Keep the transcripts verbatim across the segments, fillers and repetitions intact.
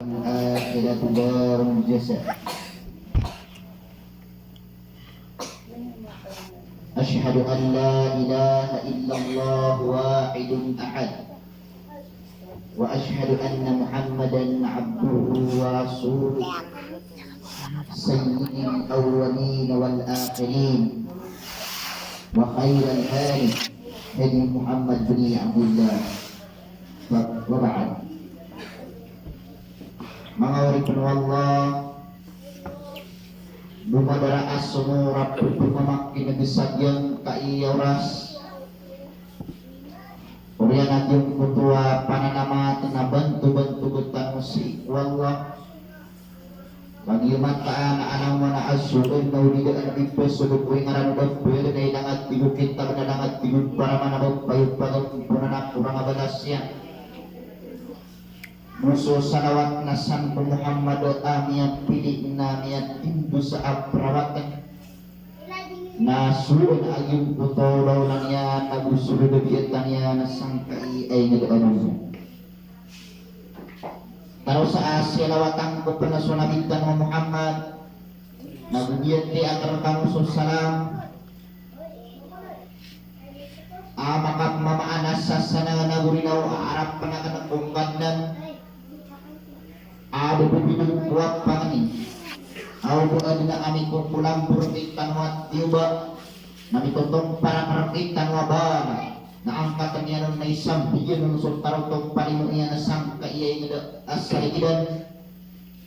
الآخرة دار الجزاء. أشهد أن لا إله إلا الله واحد أحد، وأشهد أن محمدا عبده ورسوله، سيد الأولين والآخرين، وخير الهادي هدي محمد بن عبد الله. Wa ba'd. Manga oripn o Allah, bo madaraas so mora pphamakin'g sa giyangkai a oras. Oriyan a giyangkoto a pananamat na bantobantogi tano sii ko Allah. Kagiya mataan a anaw man a asoren na odi dn a di psodog ko ingaran o da pn a ilang a tig o kitab na ilang a tig o paraman a ba payopagan ko na korang a balas iyan. Go so salawat na san ko Muhammad a miyapili na miyatindo sa a perawatan. Na so a giyangkoto a olaola niyan ago so dadabiyatan iyan sangkai a ingd a dunya. Taro sa a salawatan ko pn so Nabi tano a Muhammad, na go giyangkai a karkano so salam a makapmamaan a sasanangan a gorinaw a arap na kna ko Kadnan a bo pphidog ko a pangni a o ba adn a kami ko kolambor rktano a tiyoba na mitotompar rktano a bala na angkatn iyan on na isambigan on so tarotop a limo iyan sangkai a ingd a salikidan.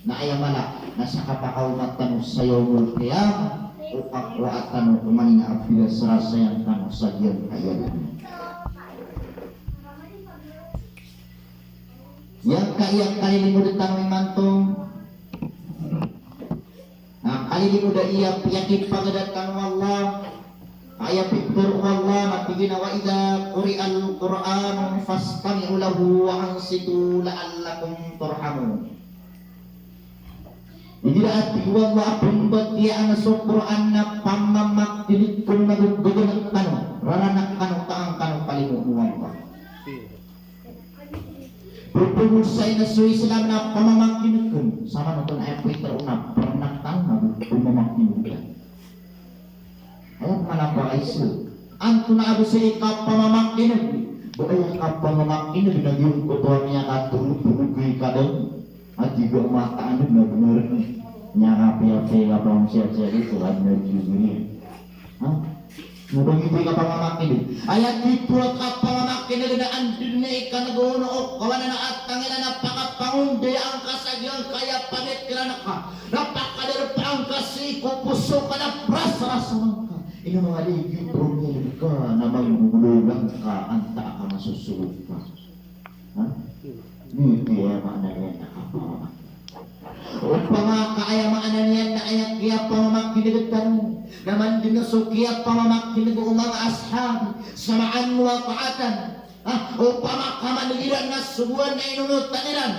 Na aya mala na sa kapakaoma tano sa Yawmul Qiyamah, o kakowaa tano ko mani na a piras rasayan tano sa giyangkaya dunya. Giyangkaya kalilimod tano imanto na kalilimod a aya piyakipagada tano o Allah. Aya pitharo o Allah na tig iyan a, "Wa idha quri'al Qur'anu fastami'u lahu wa ansitu la'allakum turhamun." Igira a tig o Allah a pmbatiyaan so Qur'an na pamamakin'g kano na gaganak kano, raranak kano, ka an kano kalimoon o Allah. Pphagosay na so Islam na pamamakin'g kano. Samanoto na aya pitharo na paranak tano na pamamakin'g kano. Aya pman a pakaiza. Antonaa bo so kapamamakin'g? Ba aya kapamamakin'g na giyangkoto a miyakatorotorog i kadang a di ka mataan na bnar. Miyakapiyapiya ka pamamsiyatsiya ko kadang a di ka giri. Ha? Na ba giyoto i kapamamakin'g? Aya titho a kapamamakin'g na anda dn i kan'g o kawanan a tangiran a pakapangondayaan ka sa giyangkaya pamikiran ka. Na pakadarpaan ka sii ko poso ka na prasrasan ka. Ino manga di giyoto a miyalbka na manggogolawla ngka antaa ka masosogo ka. Ha? Giyoto i aya maana niyan na kapamamakin'g. Opama ka aya maana niyan na aya kiyapamamakin'g tano na mandng so kiyapamamakin'g o manga ashab, sam'an wa ta'atan. Ha, opama ka man iran na sogoan na inonotan iran.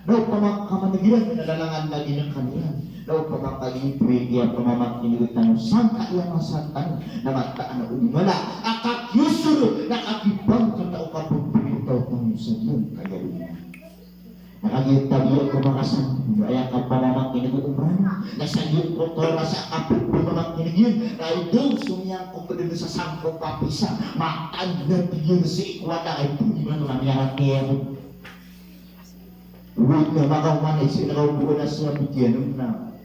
Na opama ka man iran na lalangan na ginakan iran. Na opama ka giyoto i kiyapamamakin'g tano sangkaya masa tano na mataan a odi mala a kakiyosodo na kakipangkata o kapagpipitaw tano sa giyangkaya dunya. Na kagiya tabiya ko makasan, aya kapamamakin'g o Umrah, na sa giyangkoto a masa a kapamamakin'g iyan, na aya dn so miyangkopd dn sa sangkop a pisa, mataan na tig iyan sii ko Allah a ipn iman na miyaratiyaya bo. Oway na makaoma na isa na kaogoan a siya bitiyan na.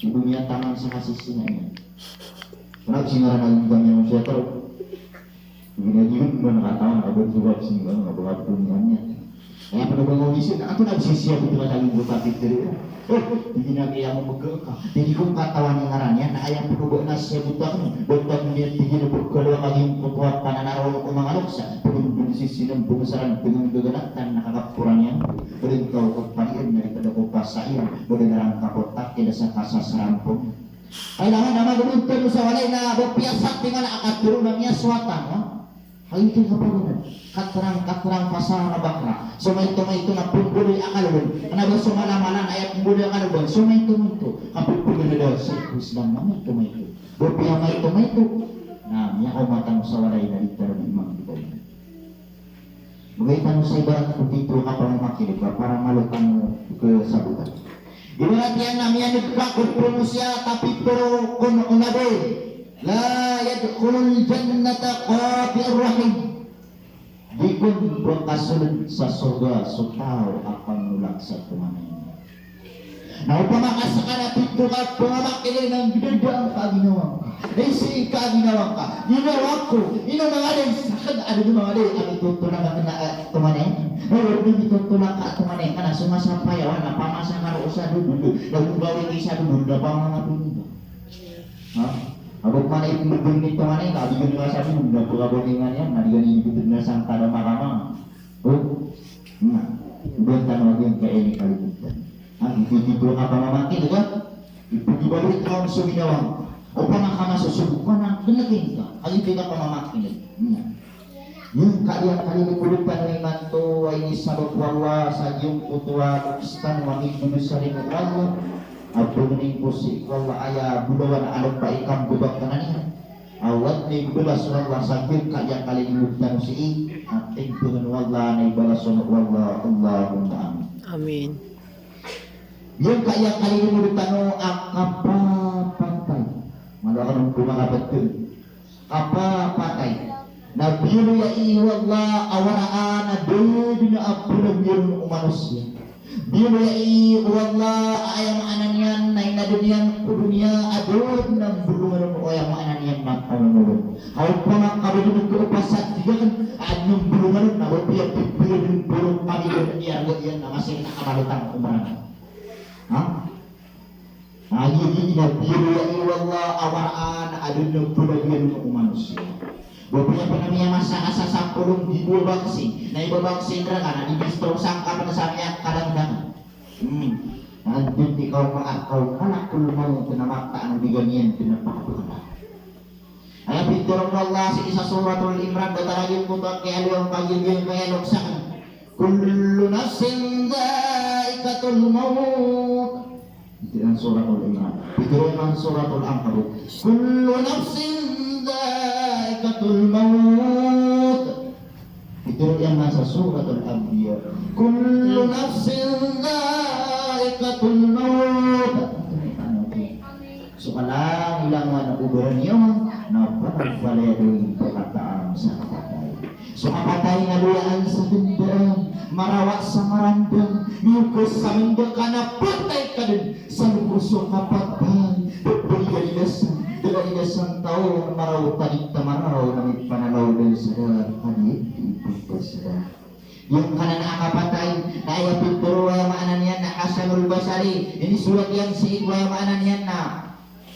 Ibo miyataman sa kasisina iyan. Kna ba sii ngaran a giyangkaya masa a taw. Giyangkaya di man katawan a ba di ba sii ngaran a ba katawan iyan. Aya pn o ba ngawisi na antonaa ba sii siya bitiyan a giyangkoto a pitharo iyan. Eh, di giyangkaya mamgka. Di ko katawan i ngaran iyan. Aya pn o ba na siya bitiyan. Bitiyan iyan di giyangkaya pkalowa a giyangkoto a pananaroon ko manga lokes. Pn o ba sii sinambong sa ran dn gaganatan na kakaporan iyan. Pn o ba kapalian na di pd ko pasairan. Pn o ba na rangkap o takid sa kasasarampong. Kailangan a magontol sa walay na ba piyasati nga na a katharo na miyasowatan, no? Hay, ito ka pa ganun. Katerang, katerang pasal na bakla. So maito-maito na pembuluy akal dun. Kena ba so mala-mala na aya pembuluy akal dun. So maito-maito. Kapembuluy na daw sa Islam na maito-maito. Ba piyamaito-maito. Na, miyakaoma tano sa walay na di tano di imang di ba. Magay tano sa ibarat ko titlo a kapamamakin'g, ka para malo tano ko sabotan. Ibarat iyan na miyaneg ka ko phoon o siya, tapi pitharo kon o Nabi, "La yadkhulul jannata qati'ur rahim." Di kon ba kasold sa sorga so taw a pangolak sa tonganay. Na opama ka skaniyan a pitharo ka, pangamakineg, na gdadaan ka a ginawa ngka. Na isii ka a ginawa ngka. Ginawa ko, ino manga di, sakn a di manga di a mitotolak a kna a tonganay. Na ino mitotolak a tonganay, ka na so masa payawan na pamasa ka roo sa dodol, na gombawi ki sa dodol, na pamangapin ka. Ha? Abot man i pmbgn i tonganay ka, di gani masa dodol, na pagabot i nga niyan, na di gani ibtd na sangkada makama. O, na, iban tano a giyangkai a inikalibod tano. Ha, ipagibalo ka pamamakineg, ha? Ipagibalo ka so ginawa ngka. Opama ka masosogo ka na knegin ka, kagiya ka pamamakineg. Na. Giyangkaya kalilibod tano imanto a inisabap o Allah sa giyangkoto a bokis tano a migdodosari ko Allah. A pangnin ko sii ko Allah, aya bolawan a lopa i kambabakn iyan. A wadn i bolawan o Allah sa giyangkaya kalilibod tano sii, a tigpngn o Allah na ibalasan o Allah. Allahumma amin. Amin. Giyangkaya kalilibod tano a kapapatay. Malo akn on ko makapatay. Kapapatay. Na biyaloy o Allah a waraan a da dn a polawiyan o manosiya. Biyaloy o Allah a aya maana niyan na inadn iyan ko doniya a da dn a mbolongan on o aya maana niyan na pamomolong. Ka opama ka ba dn ko pasad di akn a adn a mbolongan on na ba piya pipira dn bolong kami dn iyarga iyan na masing na kamalotang o marana. Ha? Na giya di na biyaloy o Allah a waraan a da dn a polawiyan o manosiya. Ba piya pn a miyamasa ka sa sapolo nggibo a baksin, na ibabaksin rka na di bistro sangka pn sa miyakadangdang. Hmm. Na anda dn di kaoma a kaoma malakul mawt na mataan o di ka niyan pn a pakapakala. Aya pitharo o Allah sii sa Suratul Imran, datar a giyangkoto a kiyaaloy on, kagiya giyangkaya lokes akn. Kullu nafsin dha'iqatul mawt. Ito an Suratul Imran. Pitharo iyan Suratul Ankabut. Kullu nafsin dha'iqatul mawt. Pitharo iyan sa Suratul Anbiya. Kullu nafsin dha'iqatul mawt. So kalangolangowan o baraniyawa na panagbalayan o pakataan sa kapatay. So kapatay na loyaan sa dndaan, marawa sa marandang, miyoka sa mndaka na patay ka dn sa lomor so kapatay. Pphaliyan i da san, da a i da san taw na maraw, tanik ta maraw na mipanalaw dn sa da, kadi ipinta sa da. Giyangkanan a kapatay na aya pitharo, aya maana niyan na Hasanul Basri, inisorat iyan sii ko aya maana niyan na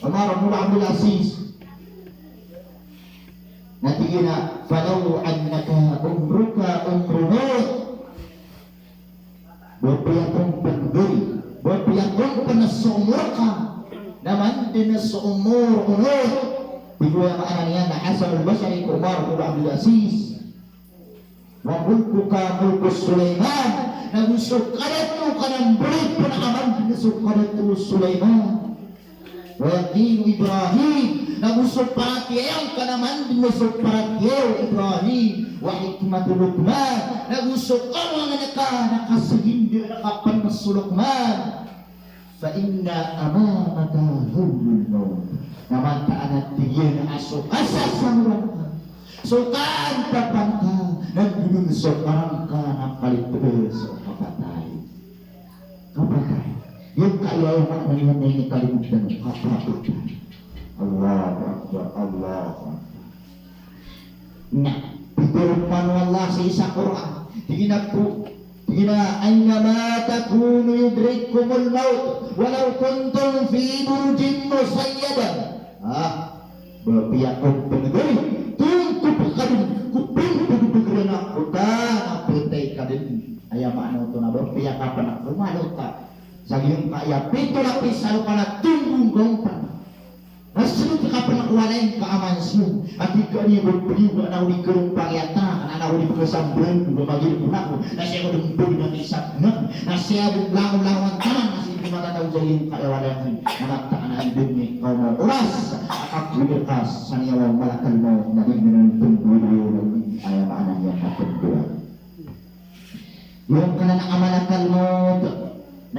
Umar bin Abdul Aziz. Na tig iyan a, "Falaw annaka umruka umru Nuh." Ba piya kon pn gari, ba piya kon pn so omor ka na mandn so omor o Nuh. Tig o aya maana niyan na Hasanul Basri ko Umar bin Abdul Aziz. Wa mulkuka mulku Sulaiman, nago so kadato ka na mbaloy pn a mandn so kadato o Sulaiman. Wa yaqinu Ibrahim, nago so paratiyaya ngka na mandn so paratiyaya o Ibrahim. Wa hikmatu Luqman, nago so kawangan ka na kasaginda na kapn so Luqman. Fa inna amamaka hawlul mawt. Na mataan a tig iyan a so kasasamoran ka, so kaantapan ka, na dn so karangka na kalipd so kapatay. Kapatay. Giyangkaya maana niyan na inikalibod tano, kapatay. Allahu Akbar, Allahu Akbar. Na pitharo pman o Allah sii sa Qur'an, tig iyan a, tig iyan a, "Aynama takunu yudrikkumul mawt walaw kuntum fi burujin mushayyada." Ah, ba piya kon pn gari, tongkop ka dn ko pmbgdgran a kotan a patay ka dn. Aya maana oto na ba piya ka pn a komalota sa giyangkaya pito lapis a lopa na tonggo ngka on pn. Na sii ka pn a walay ka a mansiya a tig iyan a ba piya na o di karompang i ata, na o di pkasambalan ko ba magir ko nako, na siya ko dn pd na kisat na, na siya dn langolangowan taman, na sii ko matataw sa giyangkaya walay. Na mataan a dn i kaoma oras a kakolir ka sa niyawa o malakal mawt na di dn pndowa, aya maana niyan na pndowa. Giyangkanan a malakal mawt na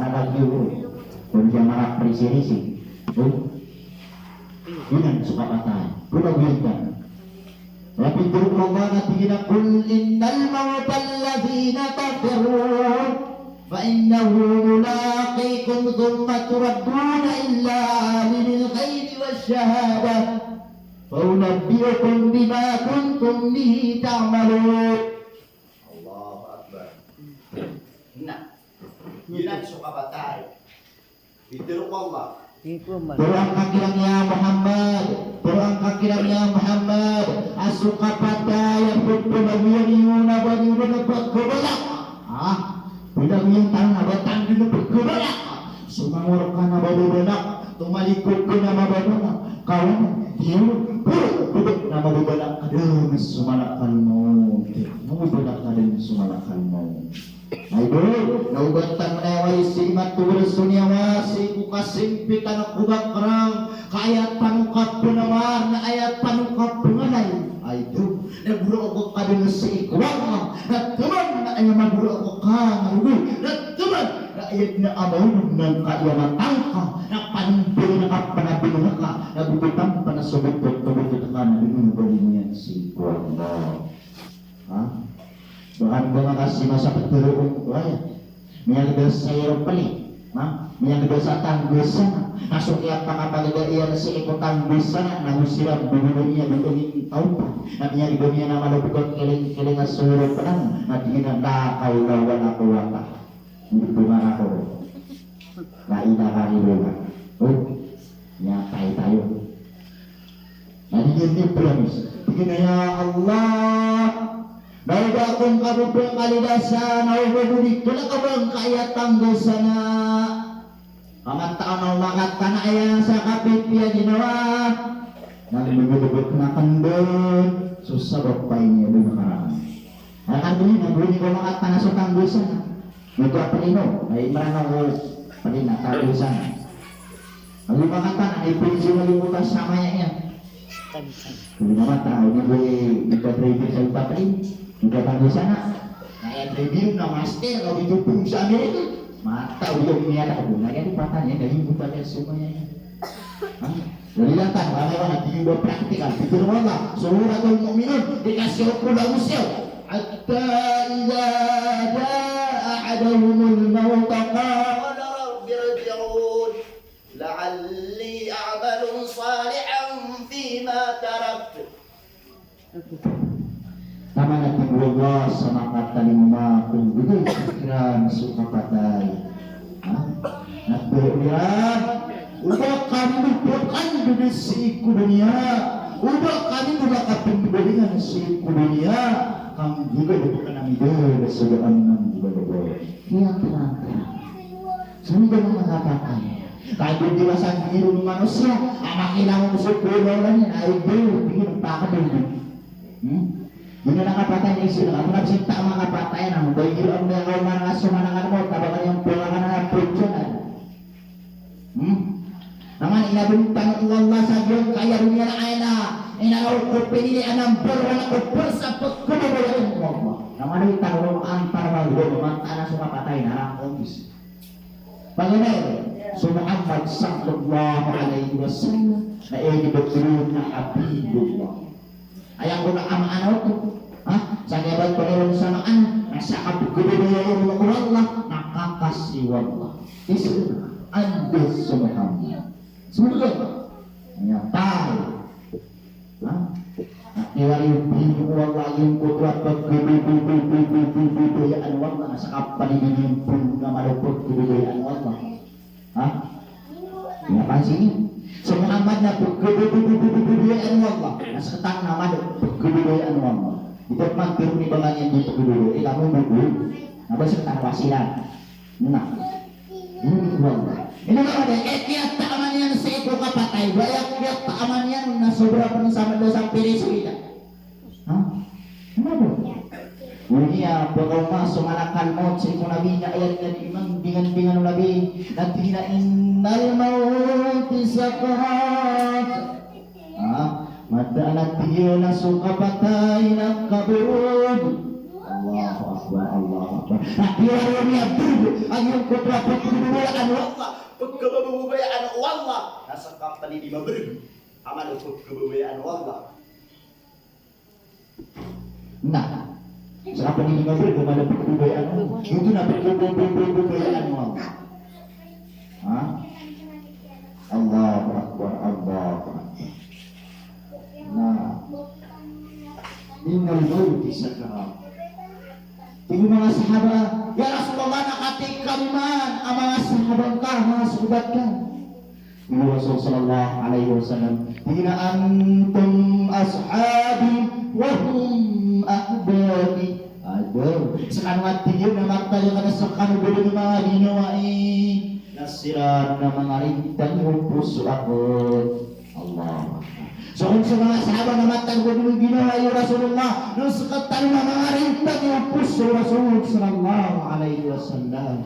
Mana lagi o. Pwede mana prisi-risi. O. Inan so kapatay. Pula biyang ka. Tapi pitharo o Allah na tig iyan a, "Qul innal mawta alladhi tafirruna minhu fa innahu mulaqikum thumma turadduna ila alimil ghaybi wash shahadah fa yunabbiukum bima kuntum bihi ta'malun." Allahu Akbar. Na, inan so kapatay. Pitharo o Allah. Tharoang ka kiran ya Muhammad, tharoang ka kiran ya Muhammad, a so kapatay a pphanawiyan iyo na ba niyo dn pkhabalak. Ha? Pphanawiyan tano na ba tano dn pkhabalak. Somangor ka na ba babalak, tomalikod ka na ba babalak. Kawan, di iyo, puro, puro na ba babalak ka dn so malakal maut. Mababalak ka dn so malakal maut. Ay, bo, na oba tano na aya sii matogor so niyawa sii ko kasimpitan ko bakrang, ka aya tano kapnamar na aya tano kapnganay. Ay, bo, na gora o kadn sii ko Allah, na taman na aya magora o kangarogo, na taman na aya dn a maolog na ka aya matangka, na panimbagan ka, panabingan ka, na btad tano pn a so btad, so btad ka na dn a bali niyan sii ko Allah. Ha? Bahkan ba makasi masa ptharoon ko aya. Miyagda sa aeroplane. Ha? Miyagda sa tanggosan. Na so kiyapakapagda iyan sii ko tanggosan na go siran bibaloy iyan dn i taw pa. Na miyagda iyan a malobkot kiling-kiling a so aeroplane. Na tig iyan a la hawla wala quwwata. Hindi ko marako. La ilaha illallah. O, miyatay tayo. Na di niyan di-promise. Tig iyan a, "Ya Allah, na oba akn kabobang kalidasa, na oba bo di kalk a ba ngka aya tanggosan." Ka mataan o Allah ka tano aya sa kapipiya ginawa. Na lbot-lbot na kndod so sabap a iniadn a karaan. Aya kandod na bo di ko makatana so tanggosan. Ito a plane, ay Mranaw o plane a tanggosan. Ago makatana, ay plane so lbot a samaya iyan. Pwede na mata, o di bo i, di ka driver sa lbot a plane, di ka tanggosan. Na aya driver na master, na di ko pun sa Amerika. Mata, o di ko miyata ko, na aya di patana, na di ko patana samaya iyan. Ha? Jadi lantan, ramai banget di ba praktikal. Pitharo o Allah, Suratul Mu'minun, ika siyaw ko lago siyaw. Hatta idha jaa ahadahumul mawtu qala rabbi irji'un la'alli a'malu salihan fima taraktu. Taman a tig o Allah sa makatalingoma ko gdai kiran so kapatay. Ha? Na tig iran, oba kami bo pkandod sii ko doniya, oba kami bo makapmbalingan sii ko doniya, ka nggiya bo pkhanamidn so daan a nggiya bo. Kiyatrangan. Sa nggiya bo makapatay. Kagiya di ba sa giro o manosiya a makilangon so kolaola niyan, ay di, di pakadn. Hmm? Di na kapatay na iso na, ago na sii ta makapatay na, ba giro a miyakaoma na so manakar mo, tabakan iyan polakan a prodyan na. Hmm? Na man inadn tano o Allah sa giyangkaya doniya na aya na inaraw ko pinili a number one ko pd sa pagkababayaan o Allah. Na man inadn tano ron antar a giro, mataan a so kapatay na rangkong bis. Paganay so Muhammad sallallahu alaihi wasallam na inibatero na Habibullah. Aya ko na a maana oto, ha? Sa kiyabat ko na ron sa maana, na sa kapagkababaya iyan o Allah, na Kakasi o Allah. Isa, anda so Muhammad? Semoga niya tayo. Ha? Na kiwari o bino o Allah, giyangkoto a pagkababayaan o Allah, na sa kapanidin iyan pn na malo pagkababayaan o Allah. Ha? Iya pansin iyan. So Muhammad na pagkababayaan o Allah. Na sekatan na malo pagkababayaan o Allah. Ito pman tiro ni bangan iyan di pagkababayaan. Ika mo buku. Na ba sekatan wasilan. Na. Ini ko Allah. Ini ba ada, eh, kiyataman iyan sii ko kapatay. Ba aya kiyataman iyan na sobra pn sa manda sa piri so ida. Ha? Ano ba? Odi na pkaoma so malakal maut sii ko Nabi na aya na di man dingan-dingan o Nabi na tig iyan a, "Innal mawta sakarat." Ha? Mataan a tig iyan a so kapatay na kabrg. Allahu Akbar, Allahu Akbar. Na kiwari niyan a brg a giyangkoto a pagkababayaan o Allah. Pagkababayaan o Allah. Na sa kapanidin iyan a brg a malo pagkababayaan o Allah. Na, sa kapanidin iyan a brg a malo pagkababayaan o Allah. Ito na pagkababayaan o Allah. Ha? Allahu Akbar, Allahu Akbar. Na, innal mawta sakarat. Tig o manga sahaba, "Ya Rasulullah, na katii kami man a manga sahaba ngka, manga sobat ka?" Tig o Rasul sallallahu alaihi wasallam, tig iyan a, "Antum ashabi wa hum ahbabi." Aden. Sekano a tig iyan a mataan a sekano bo den manga ginawa i, na siran na manga rintang o poso akn. Allahu Akbar. So kon so manga sahaba na mataan bo den ginawa i Rasulullah, na sekatano na manga rintang o poso o Rasul sallallahu alaihi wasallam.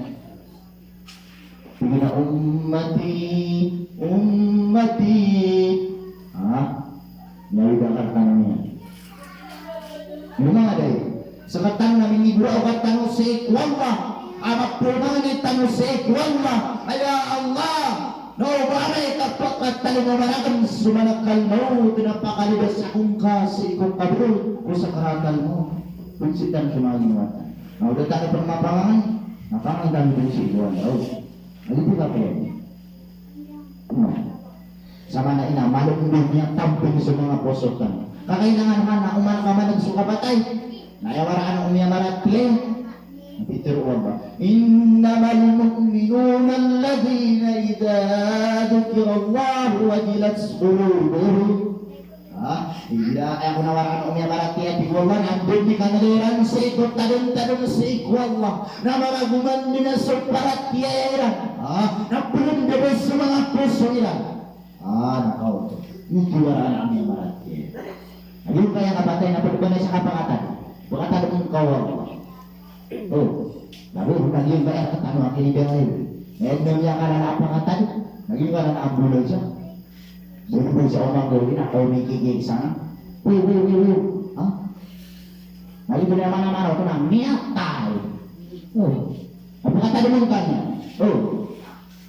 Tig iyan a, "Ummati, ummati." Ha? Niya ida ka rkano niyan. Ino manga dai? Sekatano na minigorao ka tano sii ko Allah. A mapoon tano sii ko Allah. Aya Allah. Na o ba amay ka pakatalingoma rakn so malakal maut na pakalibas ako ngka sii ko kabr ko sakaratal maut. Pagsitan so manga ginawa tano. Na o da tano pn mapangangan, mapangangan tano dn sii ko Allah. Adi di ba kaya? Sama na ina, malo ko dn miyatambang so manga poso tano. Kakailangan man na oman ka man so kapatay. Na aya waraan o miyamaratiyaya. Pitharo o Allah, "Innamal mu'minuna alladhina idha dhukirallahu wajilat qulubuhum." Ha? Igira aya kon a waraan o miyamaratiyaya, tig o Allah, na anda dn i kanaliran sii ko tadm-tadm sii ko Allah, na maragoman dn so paratiyaya iran. Ha? Na pnndabas so manga poso iran. Ha, na kaoto. Ito i waraan o miyamaratiyaya. Na di ka aya kapatay na pd ka na sa kapakatad. Pakatad ka o Allah. O, labi o lagid o ba aya tano a kinibehay. Aya dn a miyakalala a pakatad, lagid o ba na ambulansya. Dn o ba sa omanggawi na kaw mikikig sa nga. Wi, wi, wi, wi. Ha? Lagid o ba na mana-mana oto na miyatay. O, a pakatad dn kaniyan. O.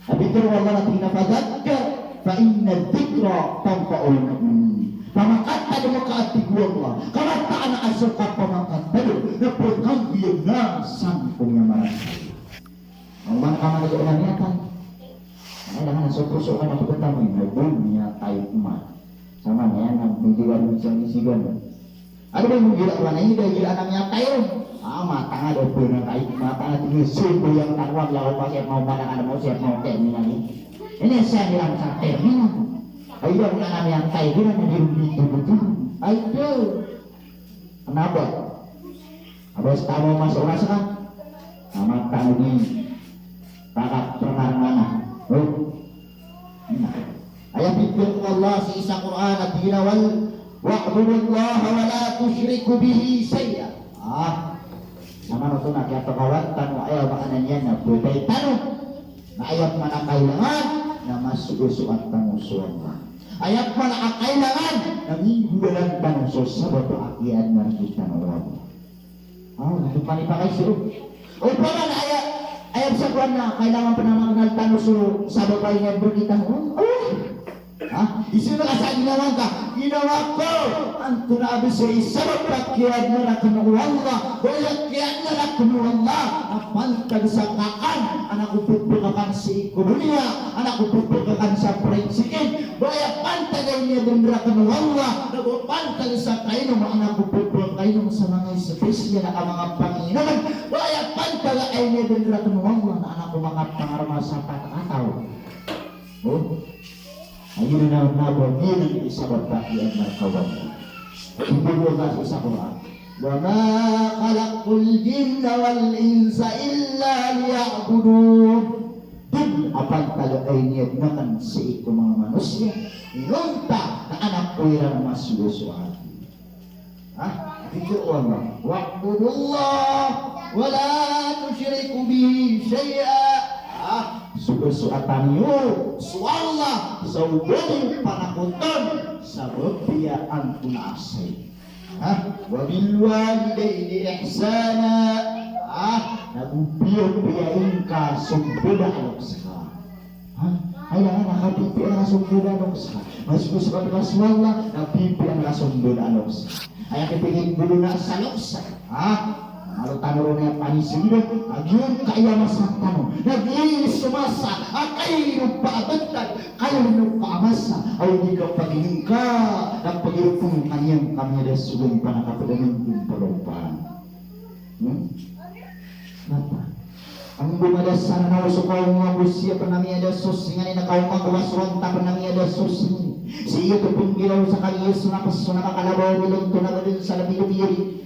A pitharo o Allah na tig iyan a, "Fadhakkir fa inna dhikra tanfa'ul mu'minin." Pamakatad ka, a tig o Allah, ka mataan a so kapamakatad na pkanggiyanan san ko miyamaratiyaya. Oman ka man a miyatay. Ay, langan so poso ka na pkatamo iyan, na bo miyatay man. Sama niyan na bibigyan mo siyang isigan. Ano ba yung gila ko na, hindi gila na miyatay on. Ah, mataan a da pn a kaid, mataan a tig iyan a sambayang tano a miyaoma, siyap maoma na, ano mo, siyap maoma, terminal. Ini saya bilang sa terminal. Ay, da pn a miyatay, gila na di ron dito, dito. Ay, do. Kenapa? Abas tano mas oras ka? Amat tano di. Takat perkarmana. Oh. Aya pitharo o Allah sii sa Qur'an a tig iyan a, "Wa'budullaha wa la tushriku bihi shay'a." Ah, samanoto na kiyatokawan tano, aya maana niyan na botay tano. Na aya pman a kailangan na masosoat tano so Allah. Aya pman a kailangan na minggolalan tano so sabap a kiyaadn rktano o Allah. Ah, na ito pman i pakaiza. Opama na aya, aya sa Qur'an na kailangan pn a makenal tano so sabap a iniadn rktano o Allah. Ha? Isa na ka sa ginawa ngka, Ginawa ko, antonaa bes i sabap a kiyaadna rakn o Allah, o aya kiyaadna rakn o Allah, na pantag sa kakan, anan ko pphakakan sii ko doniya, anan ko pphakakan sa fried chicken, ba aya pantag a iniyadn rakn o Allah, na ba pantag sa kainom, anan ko pphakainom sa manga special a manga panginom, ba aya pantag a iniyadn rakn o Allah, na anan ko makapangarma sa pat a taw. O? Aya na, na ba giyanan i sabap a kiyaadna rakn o Allah. Tig o Allah sa Qur'an, "Wa ma khalaqtul jinna wal insa illa liya'budun." Dn a pantag a iniyadn akn sii ko manga manosiya inonta na anan ko iran masogo so ati. Ha? Tig o Allah, "Wa'budullaha wa la tushriku bihi shay'a." Ha? Sogosoatan iyo so Allah sa oba niyo panakotn sa mapiya antonaa a sii. Ha? "Wa bil walidayni ihsana." Ha? Na go piyapiya ingka so mbala a loks ka. Ha? Aya na kapipiya na so mbala a loks ka. Mas gusto ka so Allah, na pipiya na so mbala a loks ka. Aya kapipiya na so Allah sa loks ka. Ha? Malo tano ron aya panisigida, a giyoto aya masa tano. Na giyoto so masa a kaino pa a btad, kaino pa a masa a o di kapagingka, na pagirupong kaniyan kami ada sugun panakapdanan kumpalopan. Hmm? Nata. Ambo madasar na so kaoma ko siya pn a miyada so singani na kaoma ko mas ronta pn a miyada so singani. Sii oto pnggiraw sa kaliyo so nakas so nakakalabaw a bilonto na badn sa labi-labi iri.